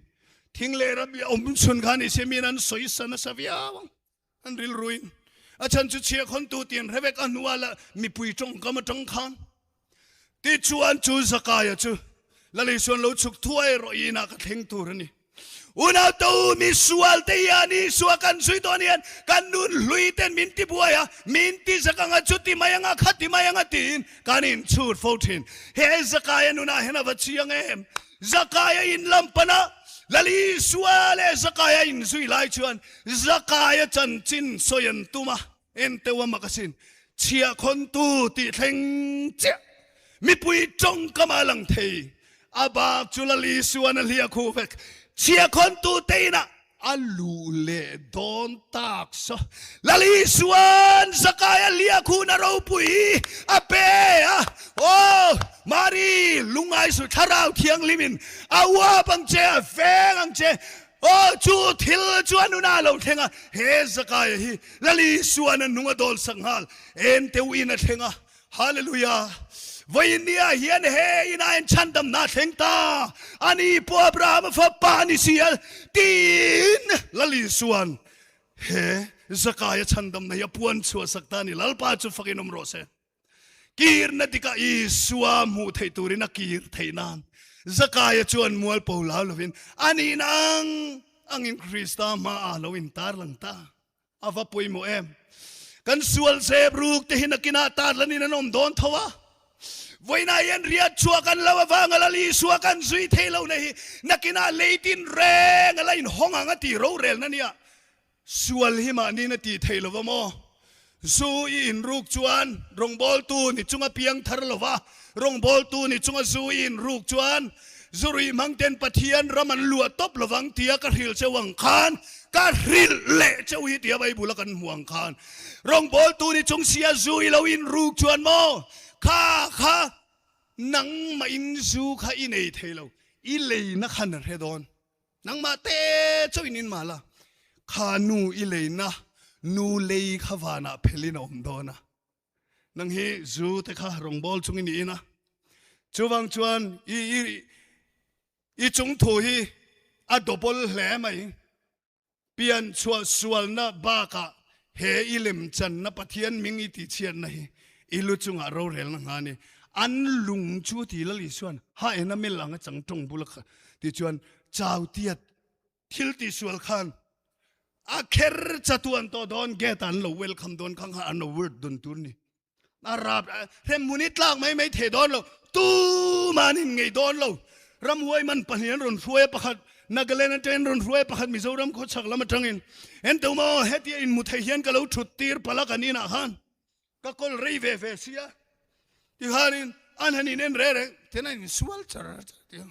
Thing leh ram i a awm chhun khan i siamin an sawi sa nasa viau ang. An rilruin a chhan chu chhia khawntu ti an hre vek a hnuah lah mipui tawngkam atang khan. Tichuan chu Zakaia chu Lal Isuan lo chhuk thuai rawh inah ka thleng tur a ni. Unau te u, misual te hian Isua kan zui dawn hian kan nun hlui ten min ti buai a, min ti zak anga chuti mai anga khati mai anga tiin kan inchhut fo thin. He Zakaia nunah hian a va chiang em? Zakaia in lam pana Lal Isua leh Zakaia inzui lai chuan Zakaia chanchin sawi an tum a, Enteu a mak asin, chhiahkhawntu tih thleng chiah mipui tawngkam a lang thei. A bak chu Lal Isuan a hliah khuh vek. Chhiahkhawntu te inah a luh leh dawn tak saw. Lal Isuan Zakai a hliah khuhna ropui a pe a, Aw Mari, lungngai suh Thlarau Thianghlimin a uap ang che, a veng ang che. Aw, chu thil chu a nunah a lo thleng a, he Zakaia hi Lal Isuan a nung a dawl sak nghal em teuh in a thleng a. Hallelujah! Vawiin nia hian he inah hian chhandamna a thleng ta, ani pawh Abrahama fapa a ni si a, tiin Lal Isuan he Zakaia chhandamna hi a puan chhuah sak ta a ni. Lalpa chu fakin awm rawh se. Kirna dikah Isua hmuh theih turin a kir theih nan Zakaia chuan mualpo lau lovin a nihna ang angin Krista hmaah lo intarlang ta. A va pawimawh em! Kan sual zep ruk te hi nakinah tarlanin an awm dawn tho a. Vawiinah hian riat chhuah kan lo avanga Lal Isua kan zui thei lohna hi nakinah leitin reng a la inhawng ang a tih rorelna nia. Sual hi mahniin a tih theih lo va maw? Zu i inruk chuan rawngbawltu ni chunga piang thar lo va, rawngbawltu ni chunga zu i inruk chuan zu ruih hmang ten Pathian ram an luah tawp lo vang tia ka hrilh cheu ang khan ka hrilh leh cheu hi tia Bible a kan hmuh ang khan rawngbawltu ni chung sia zu i lo inruk chuan maw kha kha nangmah in zu kha i nei thei lo, i leina khan a hre dawn. Nangmah te chauhin in mah la, kha nu i leina nu lei kha vanah phelin a awm dawn a. Nang hi zu te kha rawngbâwl chungin i in a. Chuvang chuan i i i chung thu hi a double hle mai. Pian chhuah sualna bakah he i lemchanna Pathian hming i tihchhiatna hi i lu chungah rorelna ngha a ni. An lung chu ti Lal Isuan ha en a mel ang a chang tawng bula kha ti chuan chau tiat thil tihsual khan a kher chatuan tawh dawn gate ah an lo welcome dawn khang khan an lo word dawn tur ni. A rap hremhmun hi tlak mai mai thei dawn lo, tuman in ngei dawn lo. Ramhuai man pahnih an rawn hruai a, pakhat Nagaland atangin an rawn hruai a, pakhat Mizoram khawchhak lam atangin. Ento maw hetia inhmu thei hian ka lo thut tir palh a kan inah khan ka kawl rei ve ve sia tikhanin an han inen reng reng tian an insual char char tia.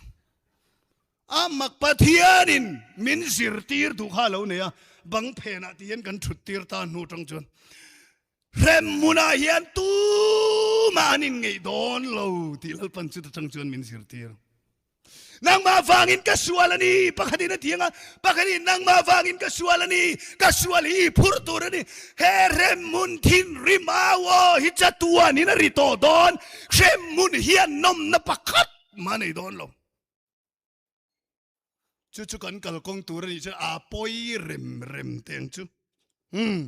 A mak Pathianin min zirtir duh kha a lo nei a, bang phenah ti hian kan thut tir ta hnu tang chuan Hremhmunah hian tumah an inngeih dawn lo tih Lalpan chuta tang chuan min zirtir. Nangmah vangin ka sual a ni, pakhatin a ti ang a, pakhatin nangmah vangin ka sual a ni, ka sual hi i phur tur a ni. He hremhmun thinrim au aw hi chatuanin a ri tawh dawn, hremhmun hian nawmna pakhat mah a nei dawn lo. Chu chu kan kalkawng tur a nih chuan a pawi rem rem teng chu. Hmm.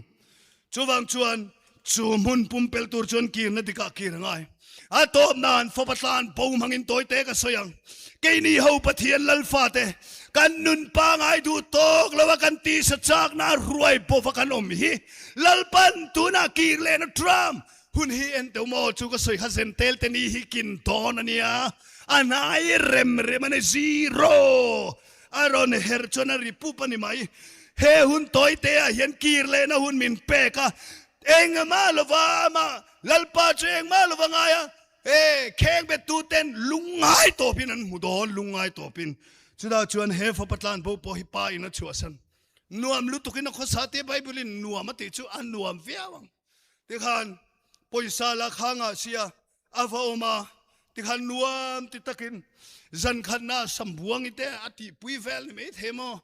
Chuvang chuan chu hmun pumpelh tur chuan kirna dikah kir a ngai. A tawp nan fapa tlan bo hmangin tawi te ka sawi ang. Keini ho Pathian Lalfa te kan nun pangai duh tawk lo a kan tisa chakna a hruai bawva kan awm hi Lalpan tunah kir lehna Trump Hun hi en teuh maw chu ka sawi kha zen tel te ni hi kin dawn a nia, a hnai rem rem a ni zero a rawn her chuan a ri pup a ni mai. He hun tawi te ah hian kir lehna hun min pek a, engmah lova amah Lalpa chu engmah lova ngai a, e kheng bet tu ten lungngai tawpin an hmu dawn lungngai tawpin. Chutah chuan he fapa tlan bo pawh hi pa in a chhuahsan nuam lutukin a khawsa te Bible in nuam a tih chu a nuam viau ang. Tikhan pawisa la kha ngah sia a va awm a, tikhan nuam ti takin zan khatna sambuangi te a tihpui vel ni mai thei maw?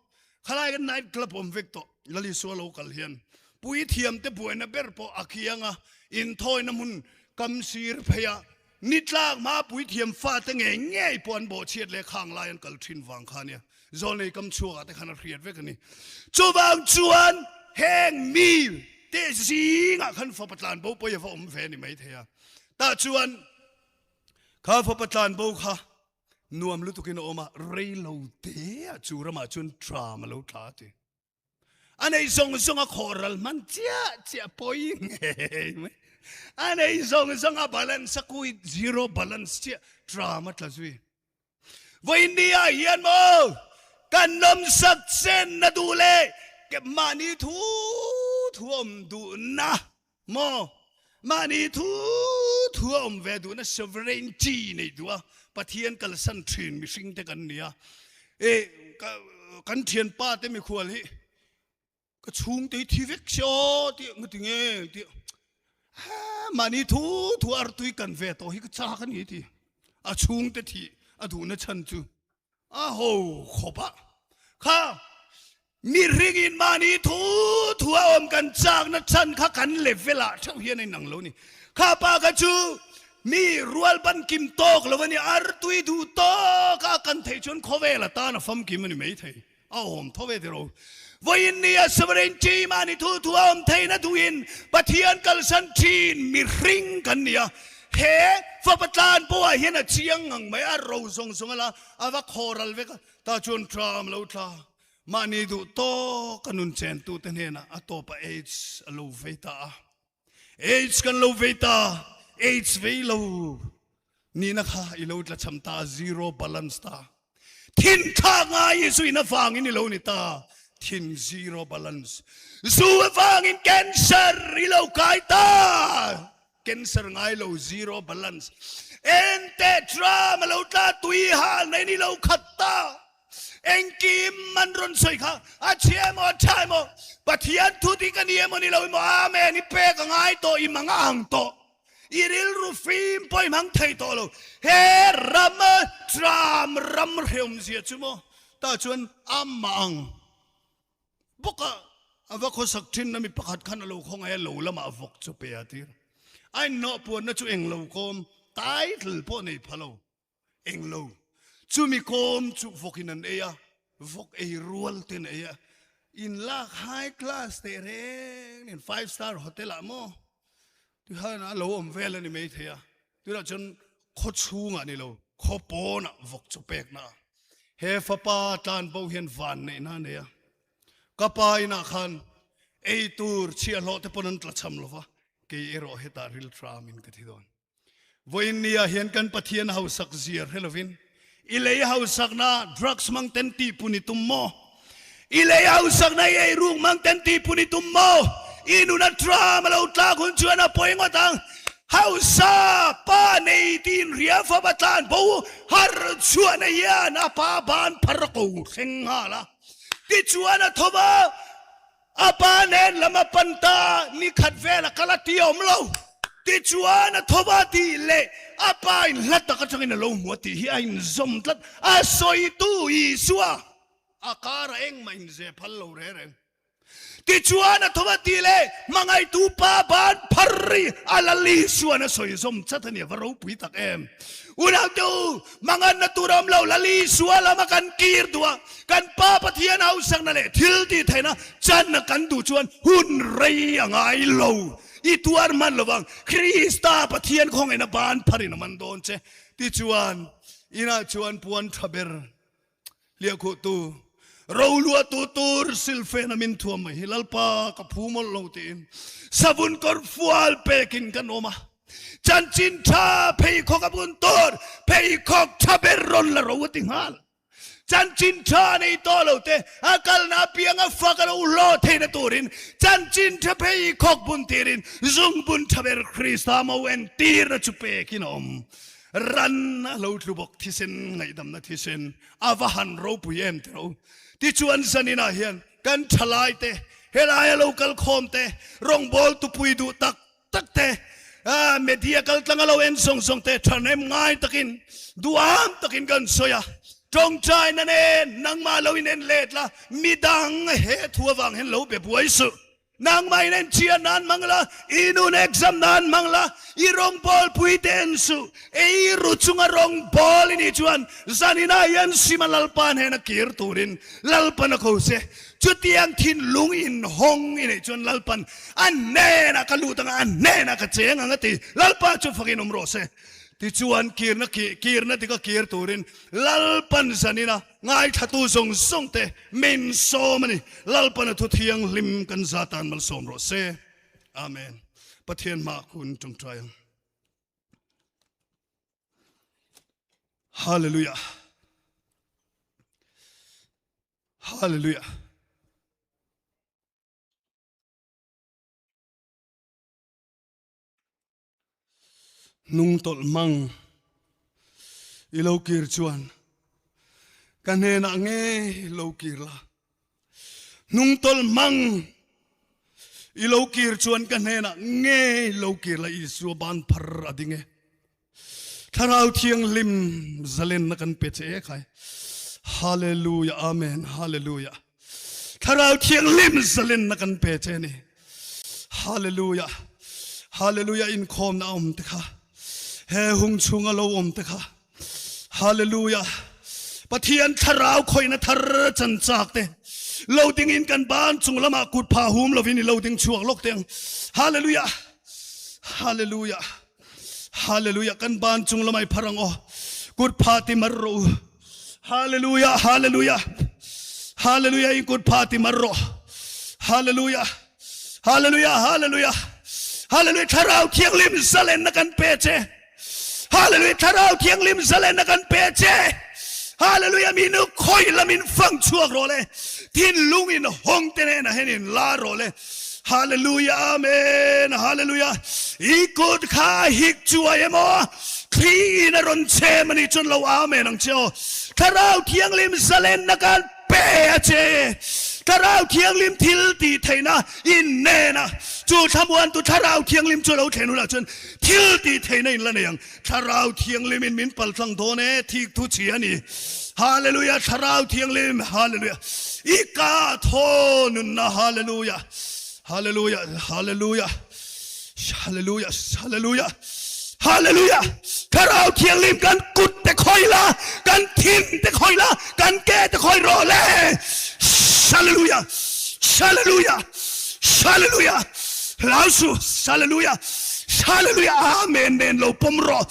Khalai kan night club awm vek tawh Lalisua lo kal hian puithiam te buaina ber pawh a kiang a, inthawina hmun kam sir phei a, Ni tlak hma puithiam fate ngei ngei pawh an bawhchhiat leh khang lai an kal thin vang kha nia. Zawlnei kam chhuakah te khan a hriat vek a ni. Chuvang chuan heng mi te zingah khan fapa tlan bo pawi a va awm ve a ni maithei a. Tah chuan kha fapa tlan bo kha. Nuam lutukin a awm a, rei lo te ah chu ramah chuan tram a lo tla a ti. A nei zawng zawng a khawh ral hman chiah chiah pawi ngei mai. A nei zawng zawng a balance a kui zero balance chiah tram a tla zui. Vawiin ni ah hian maw kan nawmsak chen na duh leh mahni thu thu awm duhna Maw? Mahni thu thu a awm ve duhna sovereignty nei duh a, Pathian kalsan thin mihring te kan ni a. E, kan thianpa te mikhual hi ka chhungte hi thi vek se aw tih nga ti nge tih mahni thu thu artui kan ve tawh hi ka chak a ni ti. A chhungte thih a duhna chhan chu A ho khawp a, kha mihringin mahni thu thu a awm kan chakna chhan kha kan level ah theuh hian a inang lo a ni. Kha pa kha chu mi rual ban kim tawk lo a ni, artui duh tawk a kan theih chuan khawvel atan a famkim a ni maithei. A awm tho ve tiraw. Vawiin nia sovereignty mahni thu thu a awm theihna duhin Pathian kalsan thin mihring kan ni a. He fapa tlan pawhah hian a chiang ngang mai, a ro zawng zawng a la, a va khawral vek a, tah chuan tram lo tla. Mahni duh tawk a nun chentute hnenah a tawpa AIDS a lo vei ta a. AIDS kan lo vei ta, AIDS vei lo nihna kha i lo tlachham ta, zero balance ta. Thin thlak ngai i zuina vangin i lo ni ta, thin zero balance. Zu avangin cancer i lo kai ta, cancer ngai lo zero balance. Ente tram a lo tla tui hal na in i lo khat ta. Engkim an rawn sawi kha a chhia emaw a tha emaw Pathian thu dik a ni emaw ni lo emaw Amen i pek a ngai tawh i mang a ang tawh i rilru fim pawh i hmang thei tawh lo he ram tram ram hreawm zia chu maw tah chuan amah ang bawk a a va khawsak thin na mi pakhat khan a lo khawngaih a lo lamah vawk chu pe a tir a inhnawh puanna chu englo kawm title pawh nei pha lo Englo, chumi kawm chu vawkin an ei a, vawk ei rual ten ei a, in lak high class teh reng nen five star hotel ah maw tikhan a lo awm vel a ni mai thei a, tunah chuan khaw chhungah ni lo khaw pawnah vawk chu pek na a, he fapa tlan bo hian van neihna a nei a, ka pa inah khan ei tur chhiahhlawh te pawn an tla cham lo va, kei erawh hetah rilhramin ka thi dawn. Vawiin ni ah hian kan Pathian hausak zia hre lovin i lei hausakna drugs hmang ten tih pun i tum maw? I lei hausakna i eiruk hmang ten tih pun i tum maw? I nuna tram a lo tlak hun chuan a pawi ngawt ang. Hausa pa nei tiin ria fapa tlan bo har chhuahna hian a pa ban phar a ko thleng nghal a. Tichuan a tho va. A pa nen lam a pan ta, ni khat vel a kal a ti a awm lo. Tichuan a tho va tih leh a pa in hla tak atangin a lo hmu a tih hi a inzawm tlat. A sawitu Isua a kar a engmah inze phal lo reng reng. Tichuan a tho va tih leh hmangaihtu pa ban phar ri a Lal Isuan a sawi zawm chat a ni, a va ropui tak em. Unaute u, manganna tur a awm lo, Lal Isua lama kan kir duh a, kan Pa Pathian hausakna leh thil tih theihna channa kan duh chuan hun rei a ngai lo. I tuar hman lovang, Krista Pathian khawngaihna ban pharin a man dawn che. Tichuan, inah chuan puan tha ber Hliahkhuhtu, roluahtu tur silfen a min thuam mai hi Lalpa ka phu mawlh lo tiin savun kawr fual pekin kan awm a. Chanchin tha pheikhawk a bun tur pheikhawk tha ber rawn la ro a ti nghal. Chanchin tha nei tawh lo te a kalna apiang a fak a lo hlawh theihna turin chanchin tha pheikhawk bun tirin zungbun tha ber Krista mo entirna chu pekin a awm. Ran a lo tlu bawk thisen ngaihdamna thisen a va han ropui em ti ro. Tichuan zaninah hian kan thalai te, helaia lo kal khawm te, rawngbâwl tupui duh tak tak te, media kal tlanga lo en zawng zawng te thahnem ngai takin, duham takin kan sawi a. Tawngtaina nen nangmah lo in en let la, midang he thu avang hian lo be buai suh. Nangmah in enchhiat nan hmang la, i nun exam nan hmang la, i rawngbawl pui te en suh. Ei ru chunga rawngbawl i nih chuan zaninah hian Sima Lalpa hnena kir turin Lalpan a ko che. Chutiang thinlung inhawng i neih chuan Lalpan a hnenah ka lut anga, a hnenah ka cheng ang a ti. Lalpa chu fakin awm rawh se. Tichuan kirna kirna dik a kir turin Lalpan zanina ngaithlatu zawng zawng te min sawm a ni. Lalpan a thu thianghlim kan za tan malsawm rawh se. Amen. Pathian hmaah kun tawngtai ang. Hallelujah. Hallelujah. Hnungtawlh hmang i lo kir chuan ka hnenah ngei lo kir la. Hnungtawlh hmang i lo kir chuan ka hnenah ngei lo kir la Isua ban phar a ding e. Thlarau Thianghlim zalenna kan pe che e khai. Hallelujah, Amen, Hallelujah. Thlarau Thianghlim zalenna kan pe che ni. Hallelujah, Hallelujah inkhawmna a awm te kha. He hung chhunga lo awm te kha. Hallelujah. Pathian thlarau khoina thar chan chak te. Lo ding in kan ban chung lama kut pha hum lovin i lo ding chuak lok teng. Hallelujah. Hallelujah. Hallelujah kan ban chung lamai pharang o kut pha ti mar ro Hallelujah Hallelujah Hallelujah in kut pha ti mar ro Hallelujah Hallelujah Hallelujah Hallelujah thlarau thianghlim zalen na kan pe che Hallelujah thlarau thianghlim zalen na kan pe che Hallelujah mi nu khoi lamin fang chuak ro le thinlung in hong te ne na henin la ro le Hallelujah Amen Hallelujah I kut kha hik chuai emaw thli in a rawn chem ani chuan lo Amen ang che aw Thlarau Thianghlim zalenna kan pe a che Thlarau Thianghlim thil tih theihna in nen a chu thlamuantu Thlarau Thianghlim chu lo thlen hunah chuan thil tih theihna in la nei ang Thlarau Thianghlim in min paltlang dawn e, thik thu chhi a ni. Hallelujah, Thlarau Thianghlim, Hallelujah. I ka thaw nunna, Hallelujah, Hallelujah, Hallelujah, Hallelujah, Hallelujah, Hallelujah. Thlarau Thianghlim kan kut te khawi la, kan thin te khawi la, kan ke te khawi rawh le. Hallelujah, Hallelujah, Hallelujah. Hlau su, Hallelujah. Hallelujah Amen nen lo pawm rawh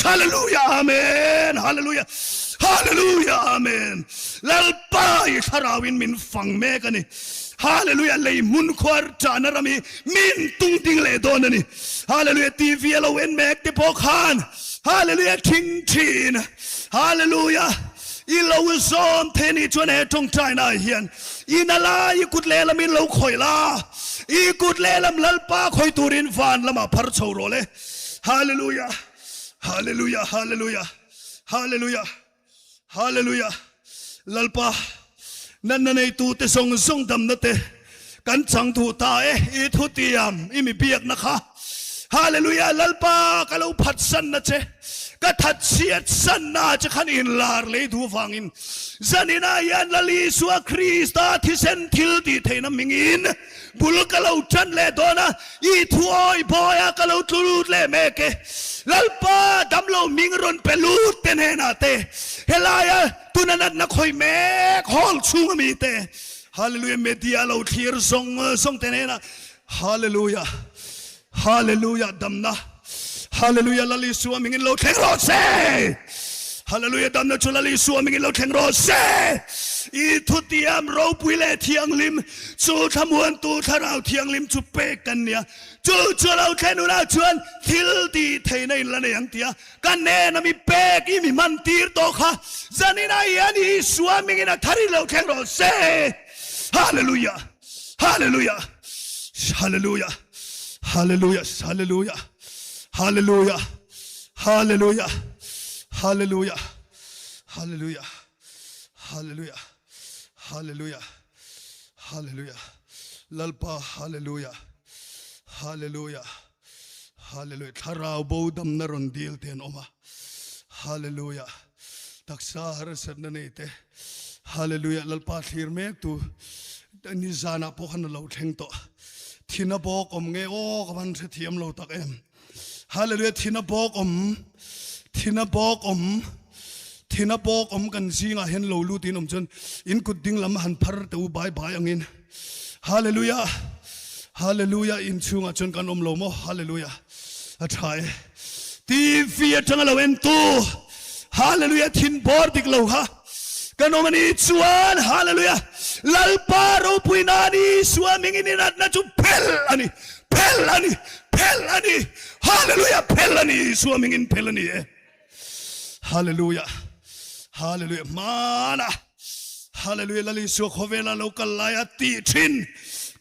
Hallelujah Amen Hallelujah Hallelujah Amen Lalpa i thlarau in min fang mek ani Hallelujah lei hmun khuar chahna ram hi min tung ding leh dawn ani Hallelujah TV a lo en mek te pawh khan Hallelujah thing thin Hallelujah i lo zawm thei anih chuan he tawngtaina ah hian I na lai i kut lehlam in lo khawih la, i kut lehlam Lalpa khawih turin van lamah phar chho rawh le. Hallelujah! Hallelujah! Hallelujah! Hallelujah! Hallelujah! Lalpa, natna neitute zawng zawng damna te kan chang duh ta e, i thutiam, i mi biakna kha. Hallelujah! Lalpa, ka lo phatsanna che. Ka that chhiat sanna che khan inlar lei duh vangin zaninah hian Lal Isua Krista thisen thil tih theihna mingin bul ka lo tan leh dawn a, i thuawi bawia ka lo tlu lut leh mek e. Lalpa damlo ming rawn pe lut te hnenah te helaia tuna natna khawih mek hall chhung ami te Hallelujah media lo thlir zawng zawng te hnenah Hallelujah Hallelujah damna Hallelujah Lal Isua mingin lo thleng rawh se Hallelujah damna chu Lal Isua mingin lo thleng rawh se I thutiam ropui leh thianghlim chu thlamuantu thlarau thianghlim chu pek kan nia chu chu lo thlen hunah chuan thil tih theihna in la nei ang tia ka hnena mi pek i mi hman tir tawh kha zaninah hian Isua mingin a tharin lo thleng rawh se Hallelujah Hallelujah Hallelujah Hallelujah Hallelujah Hallelujah Hallelujah Hallelujah Hallelujah Hallelujah Hallelujah Hallelujah Lalpa Hallelujah Hallelujah Hallelujah Thlarau bo damna rawn dil te an awm a Hallelujah Taksa harsatna nei te Hallelujah Lalpa thlir mek tu nizanah pawh khan a lo thleng tawh Thina bawk awm nge aw ka van hrethiam lo tak em Hallelujah Thina bawk awm Thina bawk awm Thina bawk awm kan zingah hian lo lut in awm chuan in kut ding lam han phar te u bai bai angin Hallelujah Hallelujah in chhungah chuan kan awm lo maw Hallelujah a tha e. TV atanga lo entu Hallelujah thin bawr dik lo kha kan awm ani chuan Hallelujah Lalpa ropui nan Isua mingin i natna chu phel ani phel ani phel ani Hallelujah phel ani Isua mingin phel ani e Hallelujah Hallelujah hmana Hallelujah Lal Isua khawvela lo kal lai a tih thin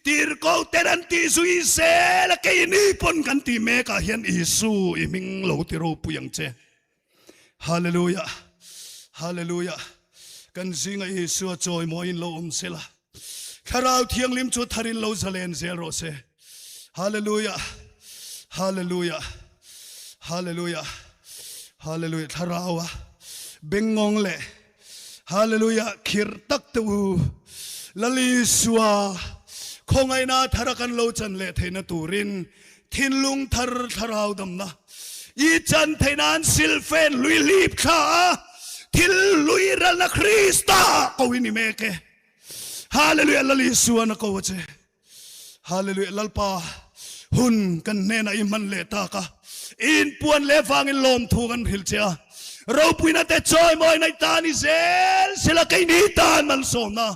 tirko ten an tih zui zel a keini pawn kan tih mek ah hian Isu i hming lo ti ropui ang che Hallelujah Hallelujah kan zinga Isua chawimawiin lo awm sela Thlarau Thianghlim chu tharin lo zalen zel rawh se. Hallelujah. Hallelujah. Hallelujah. Hallelujah. Thlarau a bengngawng leh Hallelujah khir tak te u Lal Isua khawngaihna thara kan lo chan leh theihna turin thinlung thar thlarau damna i chan theih nan silfen lui hlip thla a thil lui ralna Krista ko in i mek e. Hallelujah Lal Isua na ko a che. Hallelujah Lalpa hun kan hnenah i hman leh tak a in puan leh vangin lawmthu kan hrilh che a ropuina te chawimawi naih ta ni zel sela keini tan malsawmna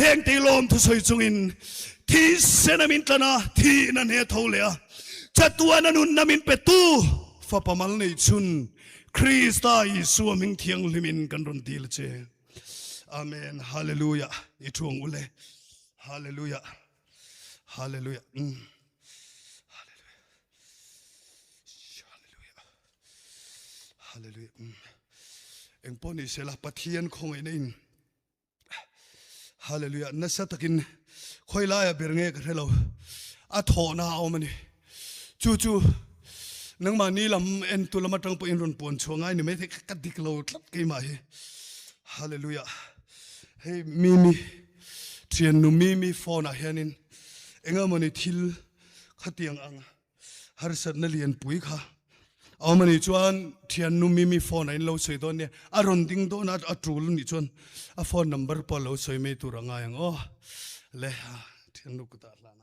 heng te lawmthu sawi chungin thisen a min tlan a thihna hne tho leh a chatuan a nunna min petu fapa mal nei chhun Krista Isua hming thianghlimin kan rawn dil che. Amen. Hallelujah. I thuang ule. Hallelujah. Hallelujah. Mm. Hallelujah. Hallelujah. Hallelujah. Mm. Eng pawh ni sela Pathian khawngaihna in Hallelujah. Nasa takin khoi laia ber nge ka hrelo. A thawhna a awm ani. Chu chu nangmah ni lam en tu lam atang pawhin rawn puan chhuah ngai ni mai thei ka dik lo tlat keimah hi. Hallelujah. Hei Mimi thiannu Mimi phone ah hianin engamawni thil khatiang ang harsatna lianpui kha a awm anih chuan thiannu Mimi phone ah in lo sawi dawn nia a rawn ding dawn a a tul anih chuan a phone number pawh a lo sawi mai tur a ngai ang aw le thiannu kutah hlan a.